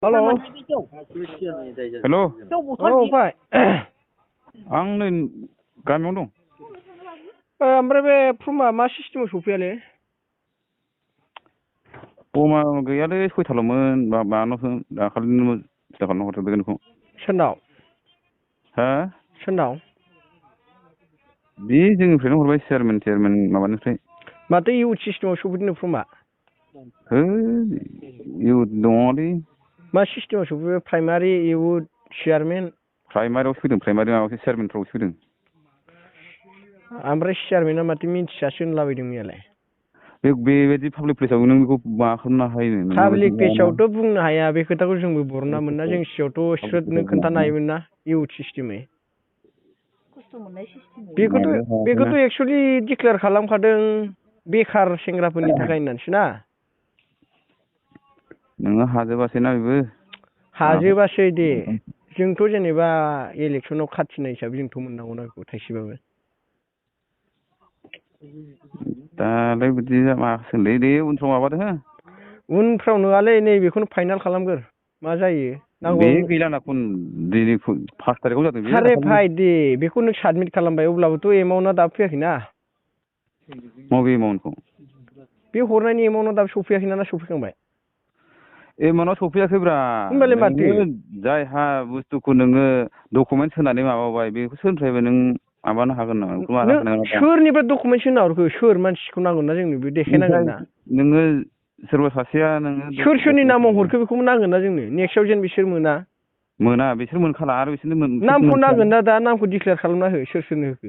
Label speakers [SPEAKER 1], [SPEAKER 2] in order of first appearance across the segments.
[SPEAKER 1] hello
[SPEAKER 2] hello
[SPEAKER 1] औ फै
[SPEAKER 2] आं नै गामियाव दं
[SPEAKER 1] ओमफ्राय बे फर्मा मा सिस्टेमाव सफैयालै
[SPEAKER 2] फर्मा गैयालै सयथाल'मोन माबानावसो दाखालिनो फिथा खालामना हरजोबदों नोंखौ
[SPEAKER 1] सोरनाव
[SPEAKER 2] हा
[SPEAKER 1] सोरनाव
[SPEAKER 2] बे जोंनिफ्रायनो हरबाय चेयारमेन माबानिफ्राय
[SPEAKER 1] माथो इउथ सिस्टेमाव सफैदों फर्मा
[SPEAKER 2] है इउथ दङलै
[SPEAKER 1] मा सिस्टेमाव सफैबाय प्राइमारि इउथ चेयारमेन
[SPEAKER 2] प्राइमारियावसो फैदों प्राइमारि माबासो चेयारमेनफ्रावसो फैदों
[SPEAKER 1] ओमफ्राय चेयारमेना माथो मिन्थियासो होनलाबायदों मैयालाय
[SPEAKER 2] बेबायदि पाब्लिक प्लेसाव नों बेखौ मा खालामनो हायो
[SPEAKER 1] पाब्लिक प्लेसावथ' बुंनो हाया बे खोथाखौ जोंबो बरना मोना जों सिगाङावथ' स्रोदनो खोन्थानो हायोमोन ना इउथ सिस्टेमै बेखौथ' एक्सुवेलि डिक्लेयार खालामखादों बेखार सेंग्राफोरनि थाखाय होननानैसो ना
[SPEAKER 2] नोङो हाजोबासै ना बेबो
[SPEAKER 1] हाजोबासै दे जोंथ' जेनेबा इलेक्सनाव खाथिनाय हिसाबै जोंथ' मोननांगौना बेखौ थाइसेबाबो
[SPEAKER 2] दालाय बिदि माखासोलै दे उनफ्राव माबादो हो
[SPEAKER 1] उनफ्राव नङालै नैबेखौनो फाइनाल खालामगोर मा जायो
[SPEAKER 2] बे गैलाना दिनै 5 थारिखआव जादों बे
[SPEAKER 1] सारे भाइ दे बेखौ नों साबमिट खालामबाय अब्लाबोथ' एमाउन्टआ दाबो फैयाखैना
[SPEAKER 2] मबे एमाउन्टखौ
[SPEAKER 1] बे हरनायनि एमाउन्टआ दाबो सफैयाखैना ना सफैखांबाय
[SPEAKER 2] एमाउन्टआ सफैयाखैब्रा
[SPEAKER 1] होमबालाय माथो
[SPEAKER 2] नोङो जायहा बुस्थुखौ नोङो डकुमेन्टस होनानै माबाबाय बेखौ सोरनिफ्रायबो नों माबानो हागोन नामा बेखौ मानो हागोन नों
[SPEAKER 1] सोरनिफ्राय डकुमेन्टस होना हरखो सोर मानसिखौ नांगोन ना जोंनो बे देखायनांगोन ना
[SPEAKER 2] नोङो सोरबा सासेया नोङो
[SPEAKER 1] सोरनि नामाव हरखो बेखौबो नांगोन ना जोंनो नेक्स्टआव जेन बिसोर मोना
[SPEAKER 2] बिसोर मोनखाला आरो बिसोरनो
[SPEAKER 1] नामखौ नांगोन ना दा नामखौ डिक्लेयार खालामना हो सोरनो होखो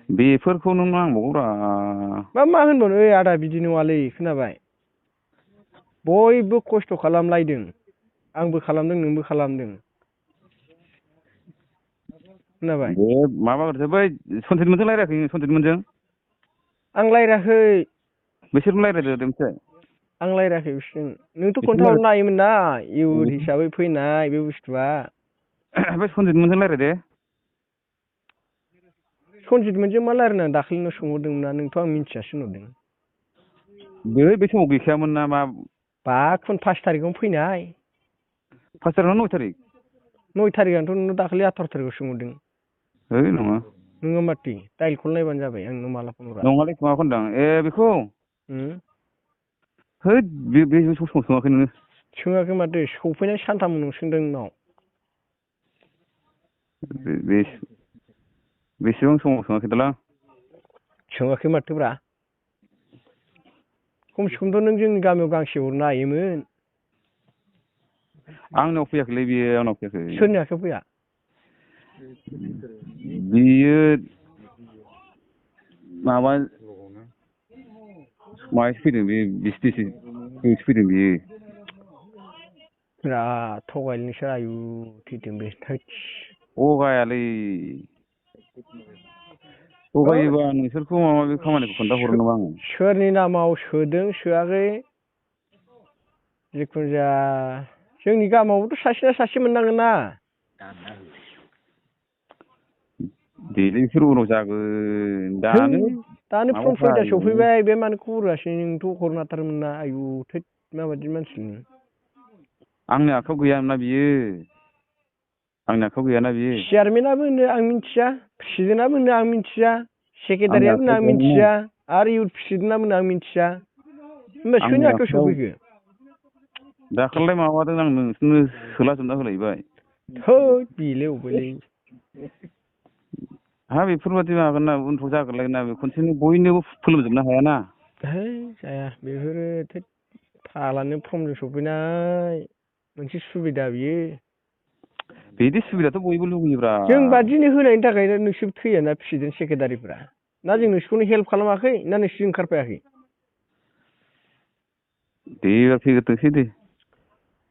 [SPEAKER 2] बेफोरखौ नों नांबावगौब्रा
[SPEAKER 1] मा होनबावनो ओइ आदा बिदि नङालै खोनाबाय बयबो खस्थ' खालामलायदों आंबो खालामदों नोंबो खालामदों खोनाबाय
[SPEAKER 2] बे माबाग्रोदो बै सन्जितमोनजों रायज्लायाखै सन्जितमोनजों
[SPEAKER 1] आं रायज्लायाखै
[SPEAKER 2] बिसोरबो रायज्लायदो मोनसे
[SPEAKER 1] आं रायज्लायाखै बिसोरजों नोंथ' खोन्थाहरनो हायोमोन ना इउथ हिसाबै फैनाय बे बुस्थुआ
[SPEAKER 2] ओमफ्राय सन्जितमोनजों रायज्लायदे
[SPEAKER 1] सन्जितमोनजों मा रायज्लायनो दाखालिनो सोंहरदोंमोन ना नोंथ' आं मिन्थियासो होनहरदों
[SPEAKER 2] बे समाव गैखायामोन ना मा
[SPEAKER 1] 5 थारिखआवनो फैनाय
[SPEAKER 2] 5 थारिख ना 9 थारिख
[SPEAKER 1] 9 थारिखआनोथ' नोंनाव दाखालि 18 थारिखआव सोंहरदों
[SPEAKER 2] है नङा
[SPEAKER 1] नोङो माथो डाइलखौल नायबानो जाबाय आं नोंनाव माला फन हरा
[SPEAKER 2] नङालै माबाखौ होनदां बेखौ है बे समाव सोङाखै नोङो
[SPEAKER 1] सोङाखै माथो सफैनाय सानथाम उनाव सोंदों नोंनाव
[SPEAKER 2] बेसेबां समाव सोङाखै दालां
[SPEAKER 1] सोङाखै माथोब्रा खमसे खमथ' नों जोंनि गामियाव गांसे हरनो हायोमोन
[SPEAKER 2] आंनाव फैयाखैलै बियो आंनाव फैयाखै
[SPEAKER 1] सोरनि आखायाव फैया
[SPEAKER 2] बियो माबा माहायसो फैदों बे बिसटिसिसो फैदों बियो
[SPEAKER 1] बिराद थगायलै नोंसोर आयु थैथों बे
[SPEAKER 2] थगायालै थगायोबा नोंसोरखौ माबा बे खामानिखौ खोन्थाहरो नामा आङो
[SPEAKER 1] सोरनि नामाव सोदों सोआखै जिखुनु जाया जोंनि गामियावबोथ' सासे ना सासे मोननांगोन ना
[SPEAKER 2] बेलै बिसोर उनाव जागोन
[SPEAKER 1] दानो फन फैदा सफैबाय बे मानो खबर होआसै नोंथ' हरनो हाथारोमोन ना आयु थैद माबायदि मानसि नोङो
[SPEAKER 2] आंनि आखायाव गैयामोनना बियो आंनि आखायाव गैयाना बियो
[SPEAKER 1] चेयारमेनाबो होनो आं मिथिया प्रेसिडेन्टआबो होनो आं मिथिया सेक्रेटारियाबो होनो आं मिथिया आरो इउथ प्रेसिडेन्टआबो होनो आं मिथिया होमबा सोरनि आखायाव सफैखो
[SPEAKER 2] दाखालिलाय माबादों आं नोंसोरनो सोलाजोबना होलायबाय
[SPEAKER 1] थोद बेलाय अबेलै
[SPEAKER 2] बेफोरबायदि माबागोन ना उनफ्राव जागोनलाय ना खनसेनो बयनोबो फोलोमजोबनो हायाना
[SPEAKER 1] है जाया बेफोरो थोद फाग्लानो फर्मजों सफैनाय मोनसे सुबिदा बियो
[SPEAKER 2] बिदि सुबिदाथ' बयबो लुगैयोब्रा
[SPEAKER 1] जों बादिनो होनायनि थाखायनो नोंसोर थैयाना प्रेसिडेन्ट सेक्रेटारिफ्रा ना जों नोंसोरखौनो हेल्प खालामाखै ना नोंसोर ओंखारफायाखै
[SPEAKER 2] दे एबार फैग्रोथोंसै दे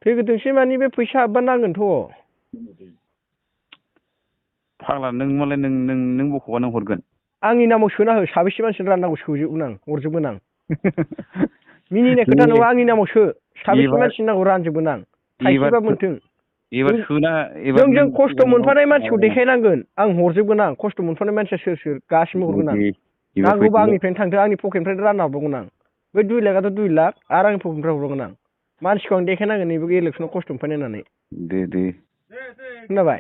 [SPEAKER 1] फैग्रोथोंसै माने बे फैसा हाबबा नांगोनथ'
[SPEAKER 2] फाग्ला नों मालाय नों बख'बा नों हरगोन
[SPEAKER 1] आंनि नामाव सोना हो साबेसे मानसिनो राननांगौ सोजोबगोन आं हरजोबगोन आं मिनिनाय खोथा नङा आंनि नामाव सो साबेसे मानसिनो नांगौ रानजोबगोन आं थाइसेबा मोन्थों जों खस्थ' मोनफानाय मानसिखौ देखायनांगोन आं हरजोबगोन आं खस्थ' मोनफानाय मानसिया सोर गासिबो हरगोन आं नांगौबा आंनिफ्रायनो थांथों आंनि पकेटनिफ्रायनो रानना हरबावगोन आं बे 2 लाखआथ' 2 लाख आरो आंनि पकेटनिफ्राय हरबावगोन आं मानसिखौ आं देखायनांगोन नैबे इलेक्सनाव खस्थ' मोनफानाय होननानै
[SPEAKER 2] दे
[SPEAKER 1] खोनाबाय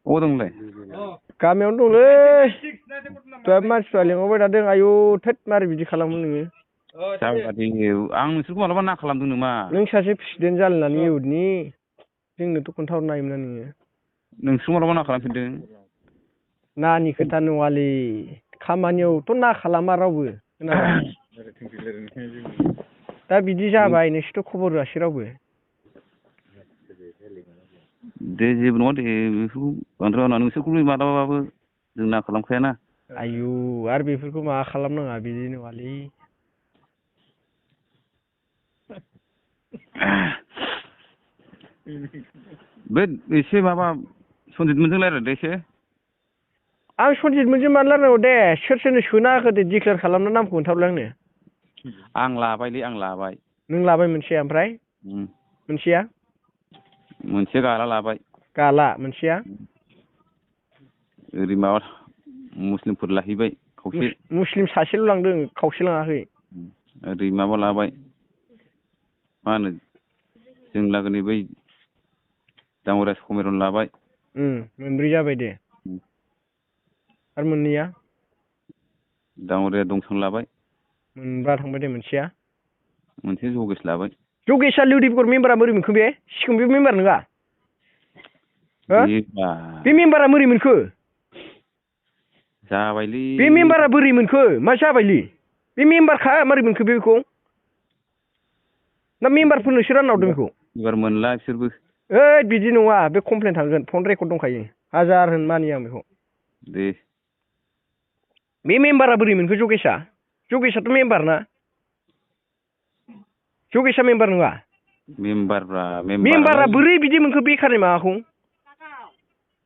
[SPEAKER 2] अ दंलै
[SPEAKER 1] गामियावनो दंलै दहाय मानसिफ्रा लिंहरबाय थादों आयु थोद मारै बिदि खालामो नोङो
[SPEAKER 2] जाबाय आं नोंसोरखौ मालाबा ना खालामदों नामा
[SPEAKER 1] नों सासे प्रेसिडेन्ट जालायनानै इउथनि जोंनोथ' खोन्थाहरनो हायोमोन ना नोङो
[SPEAKER 2] नोंसोर मालाबा ना खालामफिनदों
[SPEAKER 1] नानि खोथा नङालै खामानियावथ' ना खालामा रावबो खोनाबाय दा बिदि जाबाय नोंसोरथ' खबर होआसै रावबो
[SPEAKER 2] दे जेबो नङा दे बेफोरखौ बांद्राय मावनाङा नोंसोरखौ मालाबाबो जों ना खालामखायाना
[SPEAKER 1] आयु आरो बेफोरखौ माबा खालामनाङा बिदि नङालै
[SPEAKER 2] बे एसे माबा सनजितमोनजों रायज्लायदो एसे
[SPEAKER 1] आं सनजितमोनजों मानो रायलायनांगौ दे सोर सोरनो सोना होखो दे डिक्लेयार खालामना नामखौ खोन्थाहरलाय आंनो
[SPEAKER 2] आं लाबायलै आं लाबाय
[SPEAKER 1] नों लाबाय मोनसेया ओमफ्राय मोनसेया
[SPEAKER 2] मोनसे गाला लाबाय
[SPEAKER 1] गाला मोनसेया
[SPEAKER 2] ओरै माबा मुस्लिमफोर लाहैबाय खावसे
[SPEAKER 1] मुस्लिम सासेल' लांदों खावसे लाङाखै
[SPEAKER 2] ओरै माबा लाबाय मा होनो जों लागोनि बै दाङरिया समिरन लाबाय
[SPEAKER 1] मोनब्रै जाबाय दे आरो मोननैया
[SPEAKER 2] दाङरिया दंसन लाबाय
[SPEAKER 1] मोनबा थांबाय दे मोनसेया
[SPEAKER 2] मोनसे जगेश लाबाय
[SPEAKER 1] जगेशआ लिउदिफगर मेम्बारा बोरै मोनखो बे सिगां बे मेम्बार नङा बे मेम्बारा बोरै मोनखो
[SPEAKER 2] जाबायलै
[SPEAKER 1] बे मेम्बारा बोरै मोनखो मा जाबायलै बे मेम्बारखा मारै मोनखो बेखौ ना मेम्बारफोरनोसो रानना हरदों बेखौ
[SPEAKER 2] एबार मोनला बिसोरबो
[SPEAKER 1] ओइ बिदि नङा बे कमप्लेन थांगोन फन रेकर्ड दंखायो हाजार होन मानिया आं बेखौ
[SPEAKER 2] दे
[SPEAKER 1] बे मेम्बारा बोरै मोनखो जगेशआथ' मेम्बार ना जगेशआ मेम्बार नङा
[SPEAKER 2] मेम्बारब्रा
[SPEAKER 1] मेम्बारा बोरै बिदि मोनखो बेखारनि माबाखौ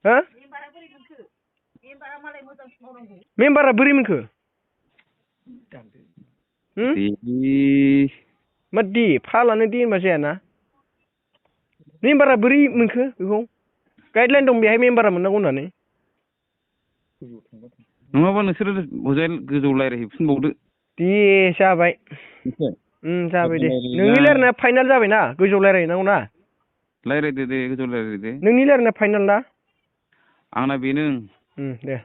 [SPEAKER 1] हो मेम्बारा बोरै मोनखो मा दे फालानो दे होनबा जायाना मेम्बारा बोरै मोनखो बेखौ गाइडलाइन दं बेहाय मेम्बारा मोननांगौ होननानै
[SPEAKER 2] नङाबा नोंसोरो हजाय गोजौ रायज्लायहैफिनबावदो
[SPEAKER 1] दे जाबाय जाबाय दे नोंनि रायलायनाया फाइनाल जाबायना गोजौ रायलायहैनांगौ ना
[SPEAKER 2] रायज्लायदो दे गोजौ रायज्लायदो
[SPEAKER 1] नोंनि रायलायनाया फाइनाल ना
[SPEAKER 2] आंना बेनो
[SPEAKER 1] दे